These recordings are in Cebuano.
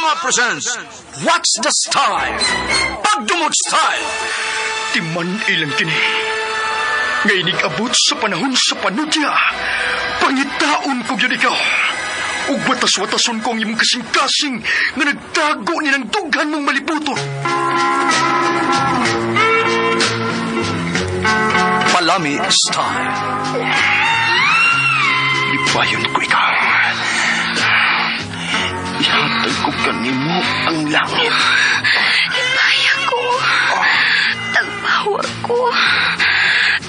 Drama presents What's the Style? Pagdumot Style! Timan ilang kini. Nga inig-abot sa panahon sa panudya. Pangitaon ko gyud ikaw. Ug watas-watason ko ang imong kasing-kasing nga nagtago ni ng dughan mong malibuton. Palami Style. Lipayon ko ikaw. Ihatag ko kanimo ang langit. Lipaya ko. Tagpawa ko.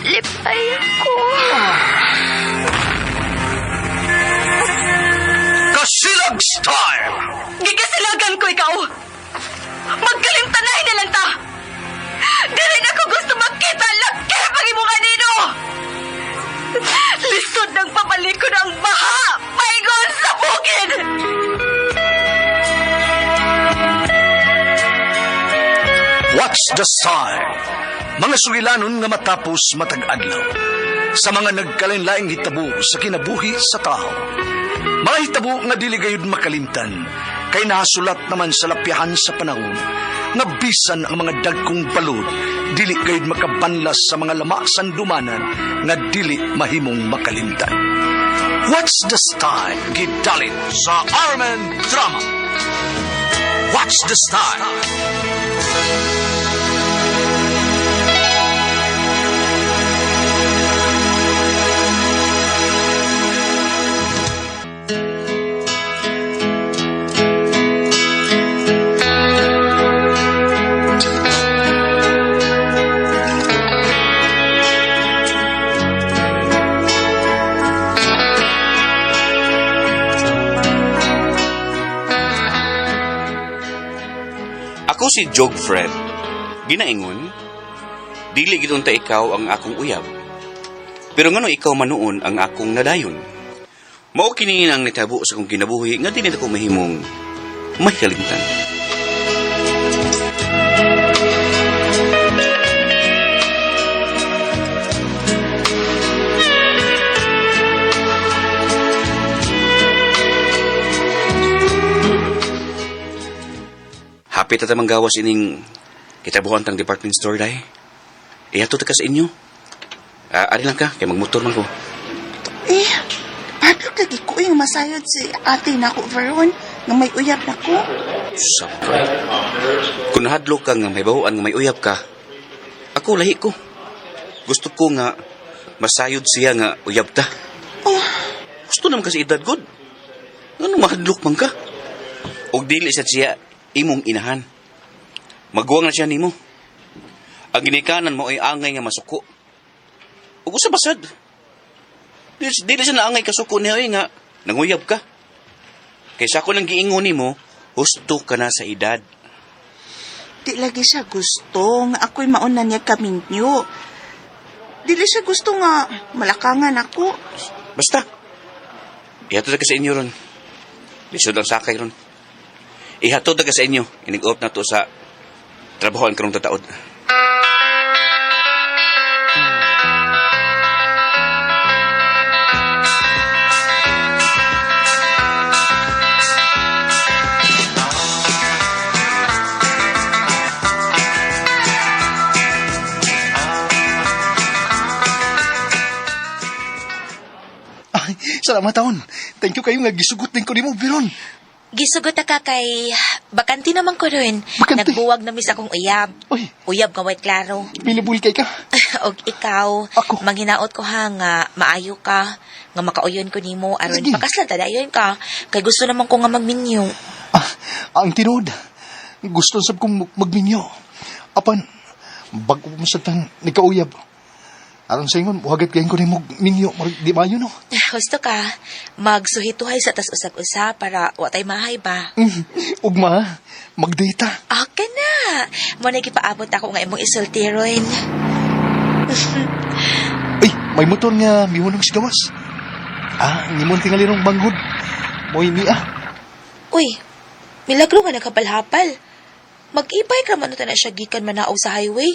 Lipaya ko. Kasilag Style! Gigasilagan ko ikaw. Magkalimtanay na lang ta. Dili na ko gusto makita laki pag imong anino. Lisod ng pabalikon ang baha. Paingon sa bukid. What's the Style? Mga sugilanon nga matapos matag adlaw. Sa mga nagkalain-laing hitabo sa kinabuhi sa tao. Mga hitabo nga dili gayud makalimtan, kay nahasulat naman sa lapyahan sa panahon, nga bisan ang mga dagkong balod, dili gayud makabanlas sa mga lama sandumanan nga dili mahimong makalimtan. What's the Style? Gidalit sa Armen Drama. What's the Style? Ako si Jog Fred. Ginaingon, dili gid unta ikaw ang akong uyab. Pero ngano ikaw manuon ang akong nadayon? Mao kini ang nitabo sa akong kinabuhi nga dili nako mahimong mahikalimtan. Hapit at manggawas ining kitabuhan tang department store day. Ihato ta ka sa inyo. Ari lang ka, kay magmotor man ko. Eh, padlok lagi ko yung masayod si ate na ako, Veron, nga may uyab na ko. Sabay. Kung nahadlok ka nga may bahuan nga may uyab ka, ako lahi ko. Gusto ko nga masayod siya nga uyab ta. Oh. Gusto naman kasi edad god. Ano mahadlok man ka? Og dili sa siya imong inahan. Maguwang na siya nimo. Ang ginikanan mo ay angay nga masuko. Ug usa basad. Dili siya naangay kasuko niya ay nga nanguyab ka. Kaysa ako lang giingon nimo, husto ka na sa edad. Di lagi siya gusto nga ako'y mauna niya kaminyo. Dili siya gusto nga malakangan ako. Basta. Ihatod ka sa inyo ron. Lisod ang sakay ron. Ihatod ka sa inyo. Inig-off na to sa trabahoan karong tataod. Ay, salamat taon. Thank you kayo nga gisugot din ko nimo, Veron. Gisugot ka kay bakante naman ko ron. Bakante? Nagbuwag na mis akong uyab. Uy. Uyab nga white klaro. Binabul kay ka. Og ikaw, Ako. manghinaot ko ha nga maayo ka, nga makauyon ko nimo aron Sige. pakaslan tadayon ka. Kay gusto naman ko nga magminyo. Ah, ang tinuod. Gusto sab kong magminyo. Apan, bago mo sa tan nagkauyab. Aron sa ingon, muhagat kayo ko nimo minyo, di maayo no. Gusto ka magsuhituhay sa tas usag-usa para watay mahay ba? Ugma, magdata. Okay na. Mo na gipaabot ako nga imong isultiron. Ay, may motor nga mihunong si gawas. Ah, nimon tingali rong banghod. Mo'y niya. Uy, milagro nga nagkapalhapal. Mag-ibay ka man na siya gikan manaog sa highway.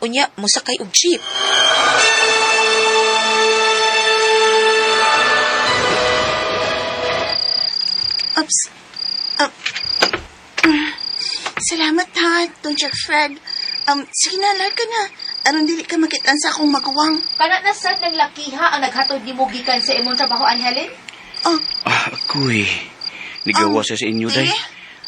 Unya, mosakay og jeep. Ups. Salamat ha, Don Jack Fred. Sige na, larga na. Aron dili ka makitaan sa akong maguwang. Kana na sad ng lakiha ang naghatod nimo gikan sa imong trabahoan, Helen? Oh, Ah, ako eh. Nigawa siya sa inyo, day. eh?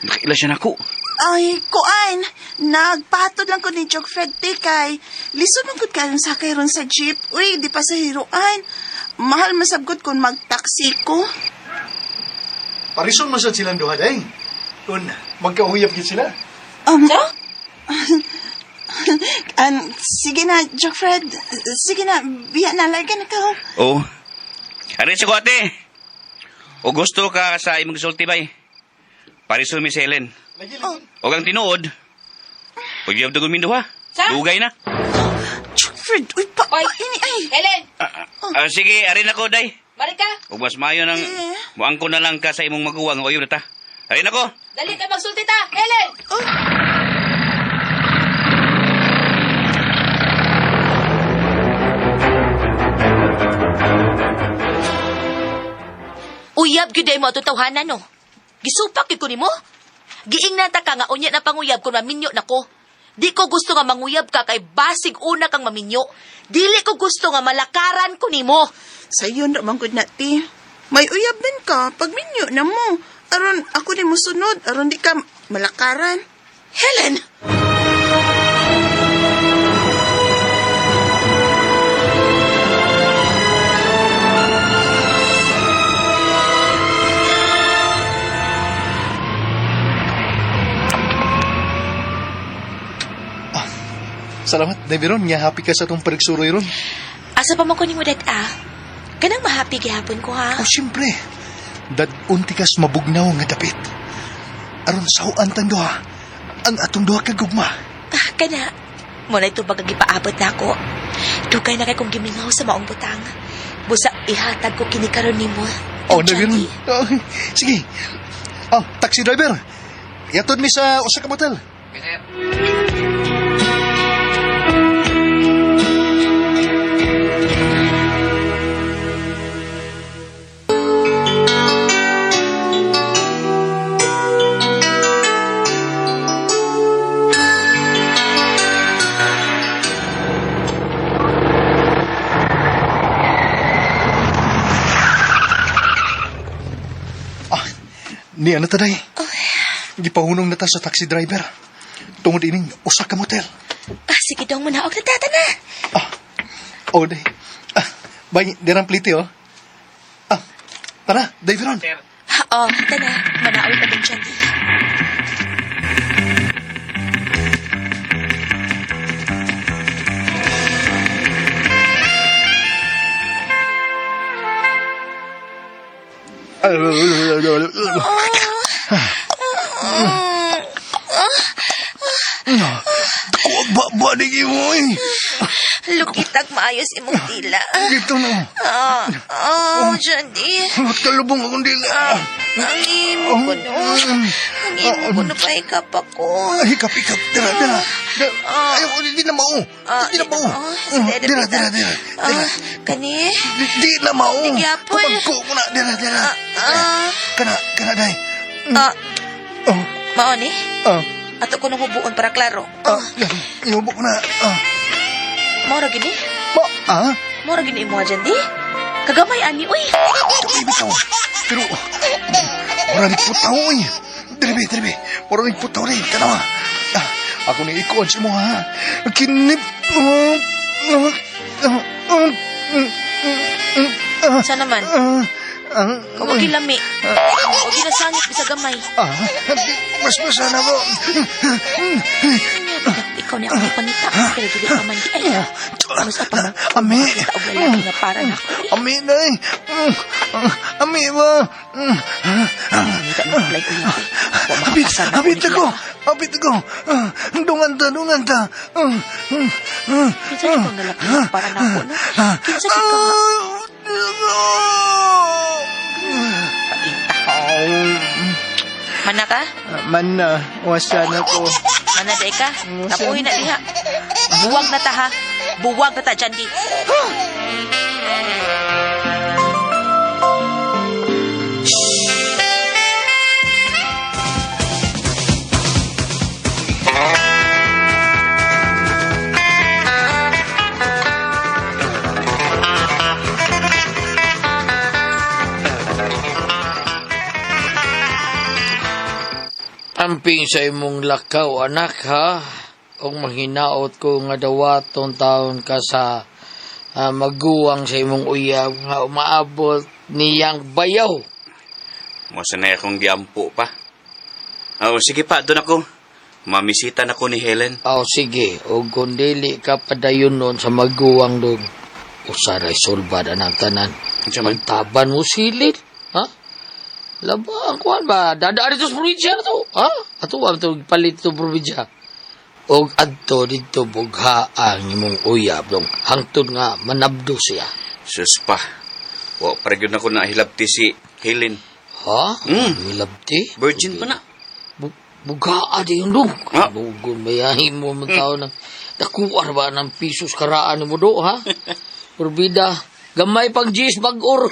Nakaila siya nako. Ay, kuan, nagpatod lang ko ni Jok Fred te kay lisod man gud kayong sakay ron sa jeep. Uy, di pa sa hiruan. Mahal masabgot kung magtaksi ko. Parison man sad silang duha, day. Kun, magkauyab gid sila. Sa? Sige na, Jok Fred. Sige na, biya na, larga na ka. Oo. Arin sa ko, ate. O gusto ka sa imong gisulti, bay. Parison mi si Helen. Lagi, lagi. O ang tinuod, pagyab dugon min duha. Sa? Dugay na. Jok Fred, uy, pa, Oy. pa, ini, ay. Helen, Sige, arin ako, day. balik ka. O mas mayo nang Eh. muangko na lang ka sa imong maguwang o na ta. Arin ako. Dali ka magsulti ta, Helen. Oh. Uyab gyud ay mo atong tawhanan no. Gisupak gyud ko nimo. Giingnan ta ka nga unya na panguyab kun maminyo nako. Di ko gusto nga manguyab ka kay basig una kang maminyo. Dili ko gusto nga malakaran ko nimo. Sayon ra man gud na ti. May uyab man ka, pagminyo na mo. Aron ako ni musunod, aron di ka malakaran. Helen! Salamat, Day Veron. Nga happy ka sa itong parigsuroy ron. Asa pa man ko nimo dad ah. Kanang mahappy gihapon ko ha. Oh, siyempre. Dad-unti kas mabugnaw nga dapit. Aron sawaan tang duha. Ang atong duha ka gugma. Ah, kana. Mo na ito baga gipaabot na ako. Dugay na kay kong gimingaw sa maong butang. Busa ihatag ko kini karon nimo. Oh, Day Veron. Oh, sige. Oh, taxi driver. Yatod mi sa usa ka motel. Ah, ni ano ta, day? Gipahunong na ta sa taxi driver. Tungod ining usa ka motel. Ah, sige dong mo na og natata na. Ah, oh, day. Ah, bay, dirang pliti, oh. Ah, tara, Day Veron. Ah, oh, tana. Manaoy pa din siya. Ba, ba, di mo, eh. Lukitag maayos imong dila. Dito na. Ah, oh, Jandy. Ba't kalubong akong dila? Ang imo ko no. Ang imo ko no pahikap ako. Ah, hikap, hikap. Dira, dira. Dira. Ayaw, di na mao. Di na mao. Dira, dira, dira. Dira. Kani? Di na mao. Di gyapon. Kumagko ko na. Dira, dira. Ah, Kana, kana, day. ah, Oh, mao ni? ah, Ato ko nung hubuon para klaro. ah. Ihubo ko na. Ah. Mao ra gini? Ma, ah? Mao ra gini imo Jandy? Kagamay ani uy. Ay, bitaw. Pero, mura ni putaw, oy. Dire, dire. Mura ni putaw, day. Tanawa. Ah, ako ni ikuan si mo, ha? Kinip. Ah, ah, ah, ah, ah, Sa naman? ah, ah, Kung gilami. O ginasangit bisa gamay. ah, mas masana mo. Ikaw ni ako ipangita. Pero dili pa man di ay. Ano sa pa Ami. Kita og lalaki nga para nako. Ami na eh. Ami ba? Pangita na play ko yan. Wa Abit, makapasar na abit ni ako. iya. Abit ako. Dungan ta, dungan ta. Kinsa jud kang lalaki nga para nako no? Kinsa jud ka nga paita. Mana ka? Man na, wasa na ko. Mana day ka? Tapuhin na diha. Buwag na ta ha. Buwag na ta Jandy. Amping sa imong lakaw, anak, ha? Og mahinaot ko nga dawaton taon ka sa maguwang sa imong uyab nga umaabot niyang bayaw. Mo sanay akong giampo pa. Oh, sige pa, doon ako. Mamisita na ko ni Helen. Aw, sige. Og kung dili ka padayon nun sa maguwang dong, usaray sulbad anang tanan. Unsa man? Taban mo silid, ha? Laba, ang kuwan ba? Dadaan dito sa probinsya na to, ha? Ato, ang to, palit to probinsya. Og adto dito bugha ang imong uyab dong. Hangtod nga manabdo siya. Sus pa. Wa pa gyud ako nahilabti si Helen. Ha? Mm. Milabti? Virgin pa na. Bugaa di yun dong. Ha? Bugon bayahin mo man tao ng nakuar ba ng pisos karaan mo do, ha? Purbida, gamay pang G's bag-or.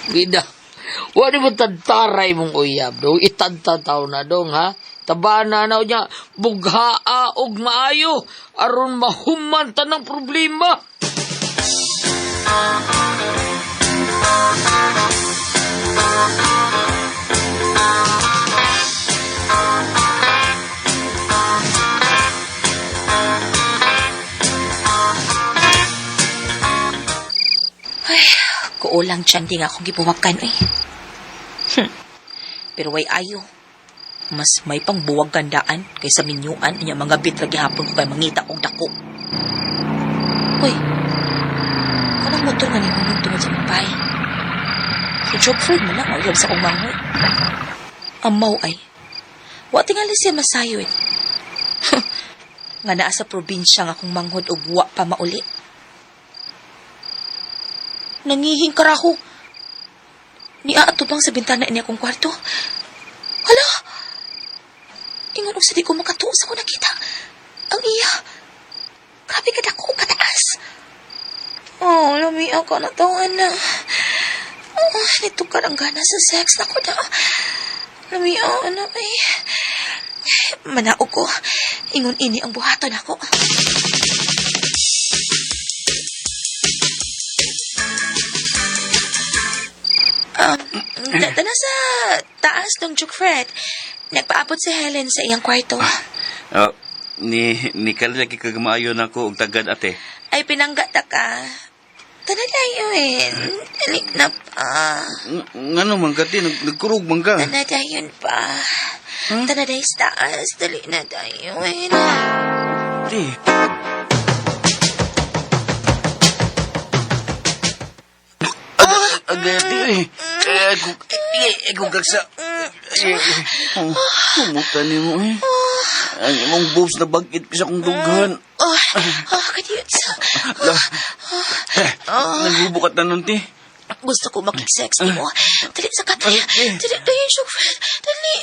Bida. Wala mo tadtaray mong uyab dong. Itadtataw na dong, ha? Tabana na niya, bughaa og maayo aron mahuman tanang problema. Ay, kuulang tiyan di nga akong gibuwakan eh. Pero way ayo. Mas may pangbuwag gandaan kaysa minyuan inya mga bit lagi hapon ko kay mangita og dako. Uy, kanang motor nga nihulog tungod sa mong bahay. Si Jobfred man lang uyab sa akong manghod. Amaw ay, wa tingali siya masayo eh. Nga naa sa probinsya nga akong manghod og wa pa mauli. Nangihing karaho. Niya atubang sa bintana niya akong kwarto. Hala! Ingon og sa di ko makatuo sa ko nakita. Ang iya. Grabe ka dako og kataas. Oh, lami ako na tawan na. Oh, nito ka ang gana sa sex. Nako na. Lami ako na ay. Manaog ko. Ingon ini ang buhaton ako. Nasa taas ng Duke Fred. Nagpaabot si Helen sa iyang kwarto. Ni lagi kagamaayo na ako og tagad ate. Ay, pinangga ta ka. Tana dayon eh. Dali na pa. Ngano man ka, te? Nagkurog man ka. Tana dayon pa. Tana dayon sa taas. Dali na dayon. Te. Agay, ate, eh. Kung gagsa. Kumuta ni mo, eh. Ang imong boobs na bagit sa akong dughan. Oh, oh, kadiyot. Naghubukat na nun, te. Gusto ko makik-sex ni mo. Dali sa katay. Dali dayon, Fred. Dali.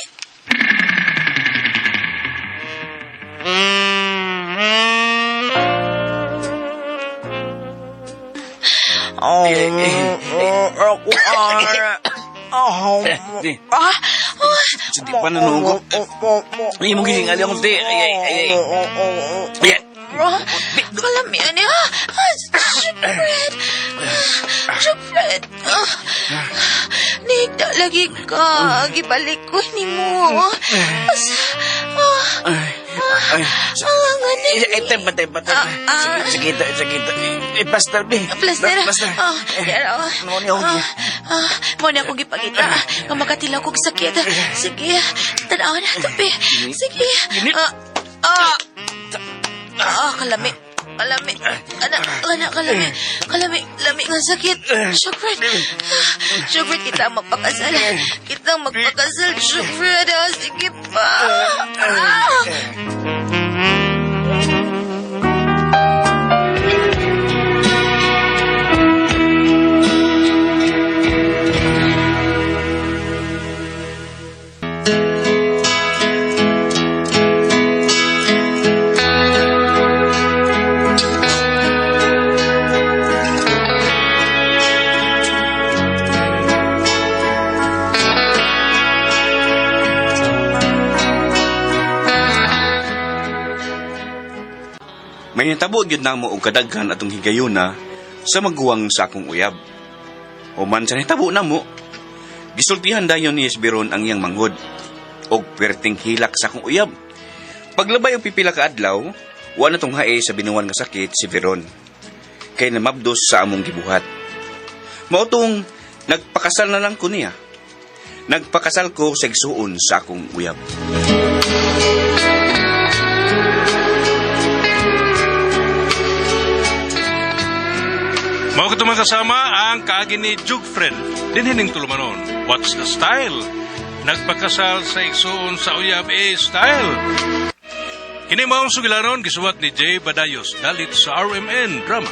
Te. Sa di pa nanoong ko. Ay, imong gisingali akong, te. Ay, ay, ay, ay. Ay, Kalamian niya. Fred. Fred. Nihigda lagi ka. Gibalik ko ni mo. Ay, ay. Ang Ay, tempa, tempa, tempa. Sige, sige, sige. Plaster, be. Plaster. Plaster. Oh, pero, Mo ni ako. Mo ni akong gipakita. Nga makatilaw kong sakit. Sige, tanaw na, tabi. Sige. Kalami. Kalami. Ana, ana, kalami. Kalami, lami nga sakit. Shukran. Shukran, kita ang magpakasal. Kita ang magpakasal, Shukran. Sige pa. May nitabo gyud namo og kadaghan atong higayuna sa maguwang sa akong uyab. Human sa nitabo namo, Gisultihan dayon ni Esberon ang iyang manghod og perting hilak sa akong uyab. Paglabay og pipila ka adlaw, wa na tong hae sa binuwan nga sakit si Veron. Kay namabdos sa among gibuhat. Mao tong nagpakasal na lang ko niya. Nagpakasal ko sa igsuon sa akong uyab. Mao kato mga kasama ang kaagi ni Jugfred. Dinhining tulumanon. What's the style? Nagpakasal sa igsuon sa uyab a style. Kini maong sugilanon gisuwat ni Jay Badayos dalit sa RMN Drama.